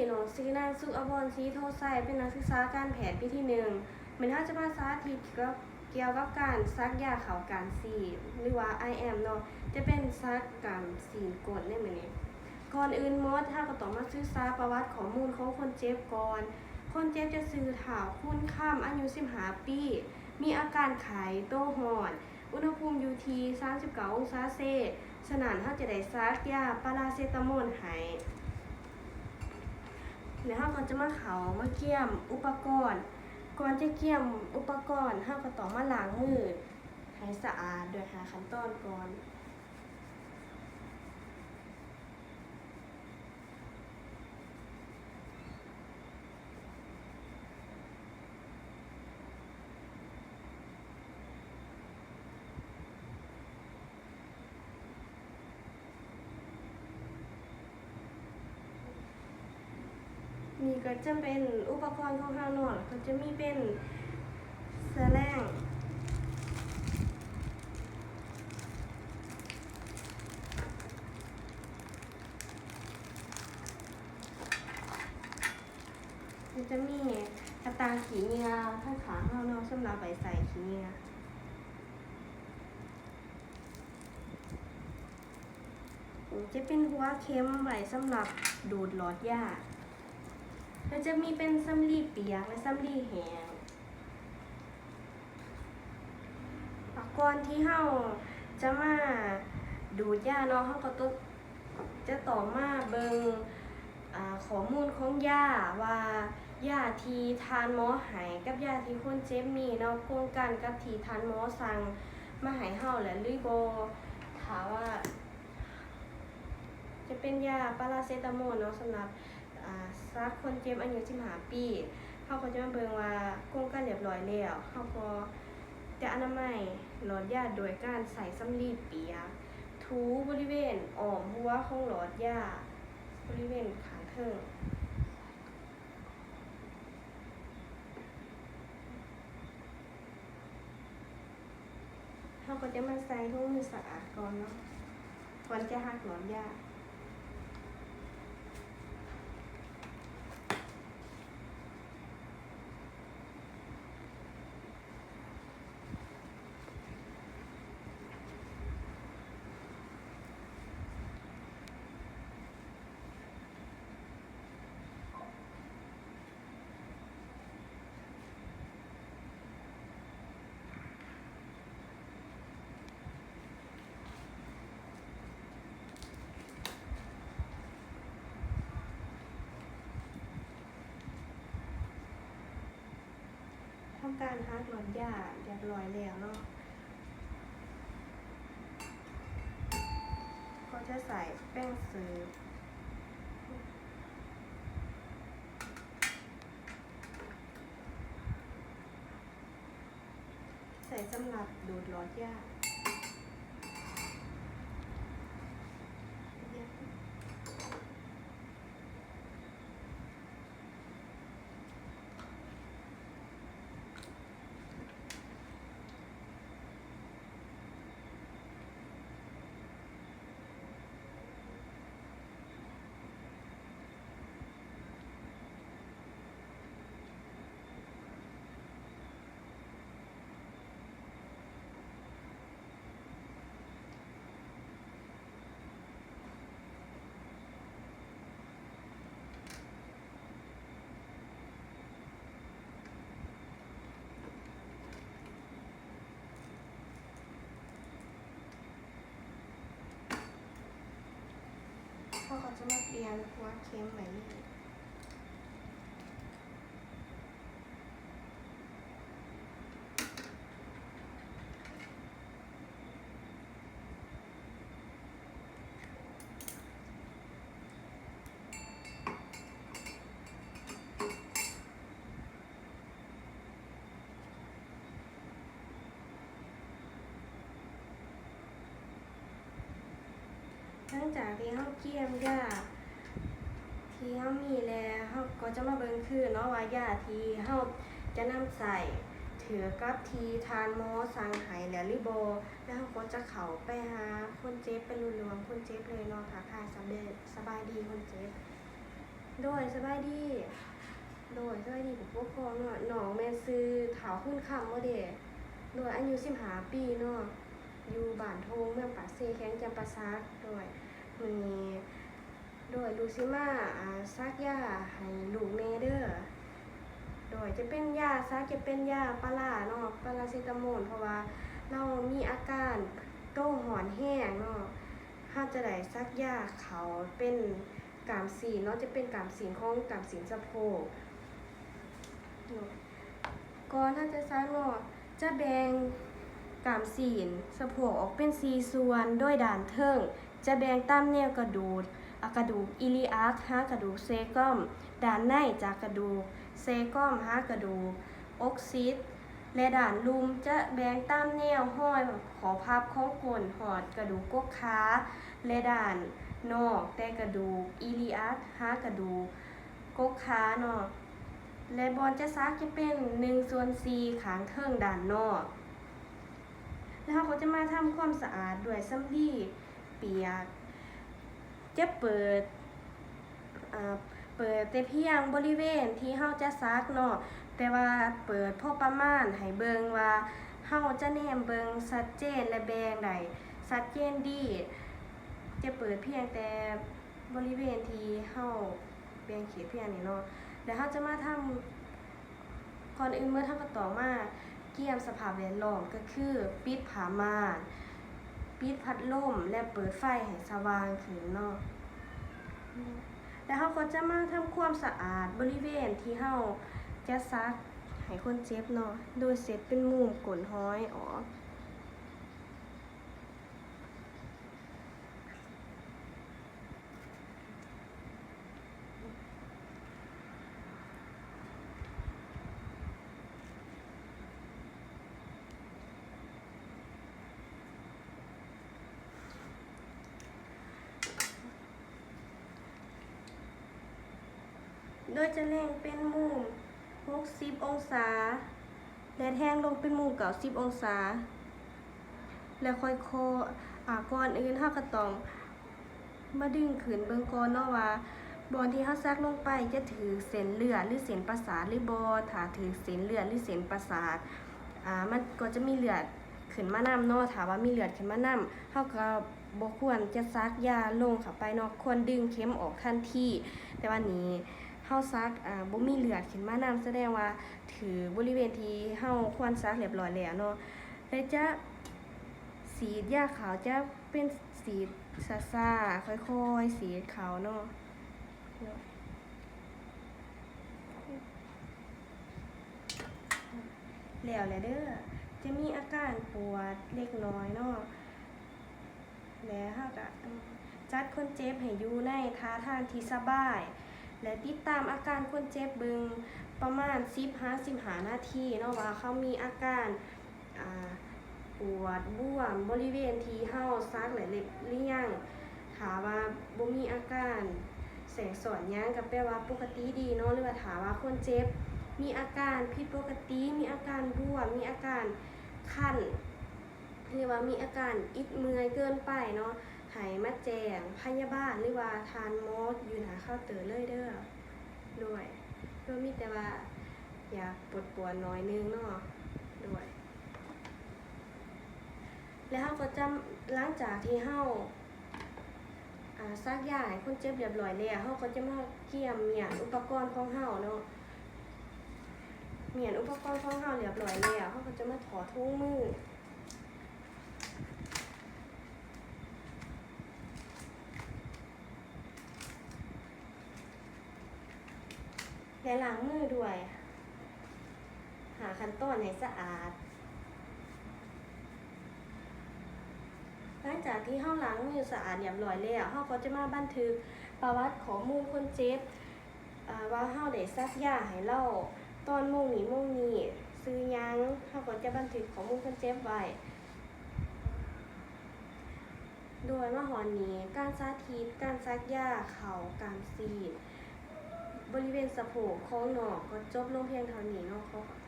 ເນາະ ຊື່ນາງ ສຸກອະວອນ ສີໂທໄຊ ເປັນນັກສຶກສາການແພດປີທີໜຶ່ງ. ມື້ນີ້ເຮົາຈະມາສາທິດກ່ຽວກັບ ກ່ຽວກັບການສັກຢາເຂົ້າກ້ານຊີ້ນ ຫຼືວ່າ ໄອແອມ ເນາະ ຈະເປັນສັກກ້ານຊີ້ນກົ້ນໃນມື້ນີ້. ກ່ອນອື່ນໝົດ ເຮົາກໍຕ້ອງມາສຶກສາປະຫວັດຂໍ້ມູນຂອງຄົນເຈັບກ່ອນ. ຄົນເຈັບຈະຊື່ ທ້າວ ຄູນຄຳ ອາຍຸສິບຫ້າປີ, ມີອາການໄຂ້, ໂຕຮ້ອນ, ອຸນຫະພູມຢູ່ທີ່ສາມສິບເກົ້າອົງສາເຊ, ສະນັ້ນເຮົາຈະໄດ້ສັກຢາປາຣາເຊຕາໂມນໃຫ້. ແລ້ວເຮົາກໍຈະມາເຂົ້າມາກຽມອຸປະກອນ. ກ່ອນຈະກຽມອຸປະກອນ ເຮົາກໍຕ້ອງມາລ້າງມືໃຫ້ສະອາດດ້ວຍຫ້າຂັ້ນຕອນກ່ອນ. ນີ້ກໍຈະເປັນອຸປະກອນຂອງເຮົາເນາະ, ແລ້ວກໍຈະມີເປັນສະແລງ ແລ້ວຈະມີກະຕ່າຂີ້ເຫຍື້ອທາງຂ້າງເຮົາເນາະ ສຳລັບໄວ້ໃສ່ຂີ້ເຫຍື້ອ. ຈະເປັນຫົວເຂັມໄວ້ສຳລັບດູດຫຼອດຢາ ແລະ ຈະມີເປັນສຳລີປຽກ ແລະ ສຳລີແຫ້ງ. ກ່ອນທີ່ເຮົາຈະມາດູດຢາເນາະ ເຮົາກໍຕ້ອງ ຈະຕ້ອງມາເບິ່ງ ອາ ຂໍ້ມູນຂອງຢາ ວ່າຢາທີ່ທ່ານໝໍໃຫ້ກັບຢາທີ່ຄົນເຈັບມີເນາະ ກົງກັນກັບທີ່ທ່ານໝໍສັ່ງມາໃຫ້ເຮົາແລ້ວຫຼືບໍ່. ຖ້າວ່າຈະເປັນຢາປາຣາເຊຕາໂມນເນາະ ສຳລັບ ອາ ສັກຄົນເຈັບອາຍຸສິບຫ້າປີ, ເຮົາກໍຈະມາເບິ່ງວ່າກົງກັນລຽບຮ້ອຍແລ້ວ ເຮົາກໍຈະອະນາໄມຫຼອດຢາໂດຍການໃຊ້ສຳລີປຽກ ຖູບໍລິເວນອ້ອມຫົວຂອງຫຼອດຢາ ບໍລິເວນຂ້າງເທິງ. ເຮົາກໍຈະມາໃສ່ຖົງມືສະອາດກ່ອນເນາະ ກ່ອນຈະຫັກຫຼອດຢາ. ທຳການຫັກຫຼອດຢາຮຽບຮ້ອຍແລ້ວເນາະ ກໍຈະໃຊ້ແປງເສີບ ໃຊ້ສຳລັບດູດຫຼອດຢາ. ເຮົາກໍຈະມາປ່ຽນຫົວເຂັມໃໝ່ນີ້. ຫຼັງຈາກທີ່ເຮົາກຽມຢາທີ່ເຮົາມີແລ້ວ, ເຮົາກໍຈະມາເບິ່ງຄືນເນາະວ່າຢາທີ່ເຮົາຈະນຳໃຊ້ຖືກກັບທີ່ທ່ານໝໍສັ່ງໃຫ້ແລ້ວຫຼືບໍ່, ແລ້ວເຮົາກໍຈະເຂົ້າໄປຫາຄົນເຈັບ, ໄປລຸ້ນລວມຄົນເຈັບເລີຍເນາະ. ທັກທາຍສະບາຍ ສະບາຍດີຄົນເຈັບ. ໂດຍ ສະບາຍດີ. ໂດຍ ສະບາຍດີຜູ້ປົກຄອງເນາະ. ນ້ອງແມ່ນຊື່ ທ້າວ ຄູນຄຳ ບໍ່ເດ. ໂດຍ ອາຍຸສິບຫ້າປີເນາະ, ຢູ່ບ້ານທົ່ງ ເມືອງປາກເຊ ແຂວງຈຳປາສັກ. ໂດຍ ມື້ນີ້ ໂດຍ ລູກຊິມາ ອາ ສັກຢາໃຫ້ລູກແມ່ເດີ. ໂດຍ ຈະເປັນຢາສັກ ຈະເປັນຢາປາຣາເນາະ, ປາຣາເຊຕາໂມນ, ເພາະວ່າລາວມີອາການໂຕຮ້ອນແຮງເນາະ. ເຮົາຈະໄດ້ສັກຢາເຂົ້າເປັນກ້າມຊີ້ນເນາະ, ຈະເປັນກ້າມຊີ້ນຂອງກ້າມຊີ້ນສະໂພກ. ກ່ອນເຮົາຈະສັກເນາະ ຈະແບ່ງກ້າມຊີ້ນສະໂພກອອກເປັນສີ່ສ່ວນ, ໂດຍດ້ານເທິງຈະແບ່ງຕາມແນວກະດູກ ອາ ກະດູກອີລີອັກ ຫາກະດູກເຊກອມ, ດ້ານໃນຈາກກະດູກເຊກອມ ຫາກະດູກອົກຊິດ ແລະ ດ້ານລຸ່ມຈະແບ່ງຕາມແນວຮອຍຂໍ້ພັບຂອງກົ້ນ ຮອດກະດູກກົກຂາ ແລະ ດ້ານນອກແຕ່ກະດູກອີລີອັກ ຫາກະດູກ ກົກຂາເນາະ ແລະ ບ່ອນຈະສັກຈະເປັນໜຶ່ງສ່ວນສີ່ຂ້າງເທິງດ້ານນອກ. ແລ້ວເຮົາກໍຈະມາທຳຄວາມສະອາດດ້ວຍສຳລີປຽກ. ຈະເປີດ ເອີ ເປີດແຕ່ພຽງບໍລິເວນທີ່ເຮົາຈະສັກເນາະ, ແຕ່ວ່າເປີດພໍປະມານໃຫ້ເບິ່ງວ່າເຮົາຈະແນມເບິ່ງຊັດເຈນ ແລະ ແບ່ງໄດ້ຊັດເຈນດີ. ຈະເປີດພຽງແຕ່ ບໍລິເວນທີ່ເຮົາແບ່ງເຂດພຽງນີ້ເນາະ ແລ້ວເຮົາຈະມາທຳ, ກ່ອນອື່ນໝົດເຮົາກໍຕ້ອງມາກຽມສະພາບແວດລ້ອມ ກໍຄືປິດຜ້າມ່ານ, ປິດພັດລົມ ແລະ ເປີດໄຟໃຫ້ສະຫວ່າງຂຶ້ນເນາະ. ແລ້ວເຮົາກໍຈະມາທຳຄວາມສະອາດບໍລິເວນທີ່ເຮົາຈະສັກໃຫ້ຄົນເຈັບເນາະ ໂດຍເຊັດເປັນມຸມກົ້ນຫອຍອອກ. ໂດຍຈະເລັ່ງເປັນມຸມຫົກສິບອົງສາ ແລະ ແທງລົງເປັນມຸມເກົ້າສິບອົງສາ ແລະ ຄ່ອຍເຄາະ. ອາ ກ່ອນອື່ນເຮົາກໍຕ້ອງມາດຶງຂຶ້ນເບິ່ງກ່ອນເນາະວ່າ ບ່ອນທີ່ເຮົາສັກລົງໄປຈະຖືກເສັ້ນເລືອດ ຫຼື ເສັ້ນປະສາດ ຫຼື ບໍ່. ຖ້າຖືກເສັ້ນເລືອດ ຫຼື ເສັ້ນປະສາດ ອາ ມັນກໍຈະມີເລືອດຂຶ້ນມານຳເນາະ. ຖ້າວ່າມີເລືອດຂຶ້ນມານຳ ເຮົາກໍ ບໍ່ຄວນຈະສັກຢາລົງເຂົ້າໄປເນາະ, ຄວນດຶງເຂັມອອກທັນທີ. ແຕ່ວ່ານີ້ເຮົາສັກ ອາ ບໍ່ມີເລືອດຂຶ້ນມານຳ ສະແດງວ່າຖືກບໍລິເວນທີ່ເຮົາຄວນສັກລຽບລ້ອຍແລ້ວເນາະ ແລະ ຈະສີດຢາເຂົ້າ ຈະເປັນສີດຊ້າໆ ຄ່ອຍໆ ສີດເຂົ້າເນາະ. ແລ້ວແຫຼະເດີ ຈະມີອາການປວດເລັກນ້ອຍເນາະ ແລະ ເຮົາກະຈັດຄົນເຈັບໃຫ້ຢູ່ໃນທ່າທາງທີ່ສະບາຍ ແລະ ຕິດຕາມອາການຄົນເຈັບເບິ່ງປະມານສິບຫາສິບຫ້ານາທີເນາະ ວ່າເຂົາມີອາການ ອາ ປວດບວມບໍລິເວນທີ່ເຮົາສັກແລ້ວຫຼືຍັງ. ຖ້າວ່າບໍ່ມີອາການແຊກຊ້ອນຫຍັງ ກໍແປວ່າປົກກະຕິດີເນາະ ຫຼືວ່າຖ້າວ່າຄົນເຈັບມີອາການຜິດປົກກະຕິ ມີອາການບວມ ມີອາການຄັນ ຫຼືວ່າມີອາການອິດເມື່ອຍເກີນໄປເນາະ ໃຫ້ມາແຈ້ງພະຍາບານ ຫຼືວ່າທ່ານໝໍຢູ່ໜ້າເຄົາເຕີເລີຍເດີ. ໂດຍ ໂດຍມີແຕ່ວ່າຢາກປົວດໆໜ້ອຍໜຶ່ງເນາະ. ໂດຍ ແລ້ວເຮົາກໍຈະ ຫຼັງຈາກທີ່ເຮົາ ອາ ສັກຢາໃຫ້ຄົນເຈັບລຽບລ້ອຍແລ້ວ ເຮົາກໍຈະມາກຽມມ້ຽນອຸປະກອນຂອງເຮົາເນາະ. ມ້ຽນອຸປະກອນຂອງເຮົາລຽບລ້ອຍແລ້ວ ເຮົາກໍຈະມາຖອດຖົງມື ແລະ ລ້າງມືດ້ວຍຫ້າຂັ້ນຕອນໃຫ້ສະອາດ. ຫຼັງຈາກທີ່ເຮົາລ້າງມືສະອາດລຽບລ້ອຍແລ້ວ ເຮົາກໍຈະມາບັນທຶກປະຫວັດຂໍ້ມູນຄົນເຈັບ ອາ ວ່າເຮົາໄດ້ສັກຢາໃຫ້ລາວຕອນໂມງນີ້ໂມງນີ້ ຊື່ຫຍັງ ເຮົາກໍຈະບັນທຶກຂໍ້ມູນຄົນເຈັບໄວ້. ໂດຍມາຮອດນີ້ ການສາທິດການສັກຢາເຂົ້າກ້າມຊີ້ນບໍລິເວນສະໂພກຂອງນ້ອງກໍຈົບລົງພຽງເທົ່ານີ້ເນາະ. ຂໍຂອບ